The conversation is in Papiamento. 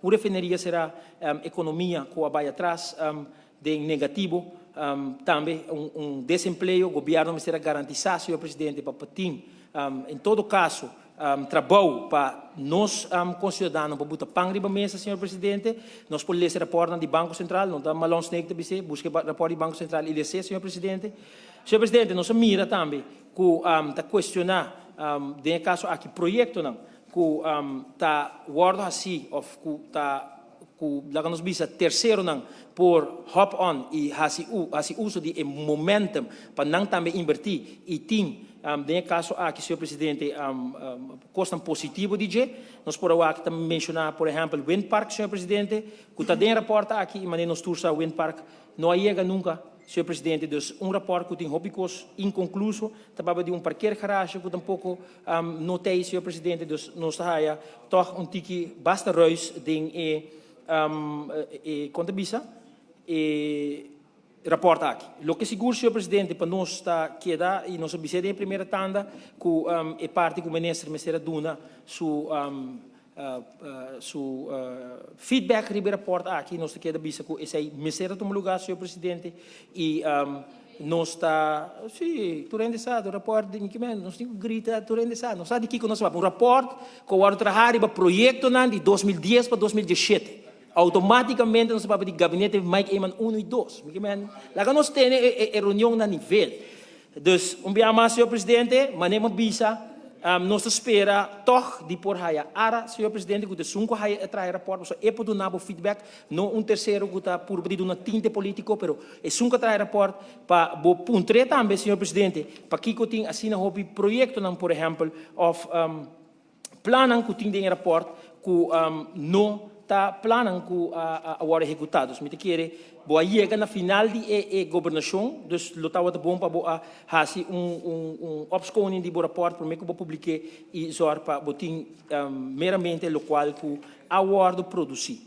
Un refineria será, ekonomia ku a bai atras den negativo, tambe un desempleo. Gobièrnu mester a garantisá, señor presidente, pa tin, en todo kaso, trabou pa nos konsiudadano, pa buta pan riba mesa, señor presidente. Nos por lesa rapòrt di Banko Sentral, no ta Marlon Sneek ta bis'é, buska rapòrt di Banko Sentral i lesa, señor presidente. Señor presidente, nos a mira tambe ku ta kuestioná, den kaso aki, proyektonan ku ta wòrdu hasí òf ku ta ku laga nos bisa terseronan por hop on i hasi uso di e momentum pa nan tambe invertí i tin, den kaso aki, señor presidente, kosnan positivo di dje. Nos por aki tambe menshoná, por ehèmpel, Windpark, señor presidente, ku ta den rapòrt aki, i manera nos tur sa, Windpark no a yega nunka, señor presidente. Dus un rapòrt ku tin hopi kos inkonkluso, tabata di un parkeergarage ku tampoko no tin, señor presidente. Dus nos ta haya toch un tiki basta ruis den e kon ta bisa e rapòrt aki. Loke sigur, señor presidente, pa nos ta keda i nos a bisa den promé tanda ku e parti ku minister mester a duna su feedback riba rapòrt aki, nos ta keda bisa ku esei mester a tuma lugá, señor presidente, i nos ta, sí, tur hende sa, rapòrt di ku nos tin ku grita, tur hende sa, nos sa di kiko nos un rapòrt ku a traha riba proyektonan di 2010 pa 2017. Outomátikamente nos ta di gabinete Mike Eman 1 i 2. Laga nos tene e reunion na nivel. Dus, un biaha mas, señor presidente, manera m'a bisa, nos ta spera toch di por haya ARA, señor presidente, ku esun ku haya traha rapòrt, so e por duna feedback, no un tersero ku ta purba di duna tinte polítiko, pero esun ku traha rapòrt pa bo puntr'é tambe, señor presidente, pa kiko tin asina hopi proyektonan, por ehèmpel, òf plannan ku tin den rapòrt ku no ta plannan ku a wòrdu ehekutá. Dus mi ta kere bo a yega na final di e gobernashon, dus lo tabata bon pa bo a hasi un opschoning di bo rapòrt promé ku bo publik'é i zorg pa bo tin meramente lokual ku a wòrdu produsí.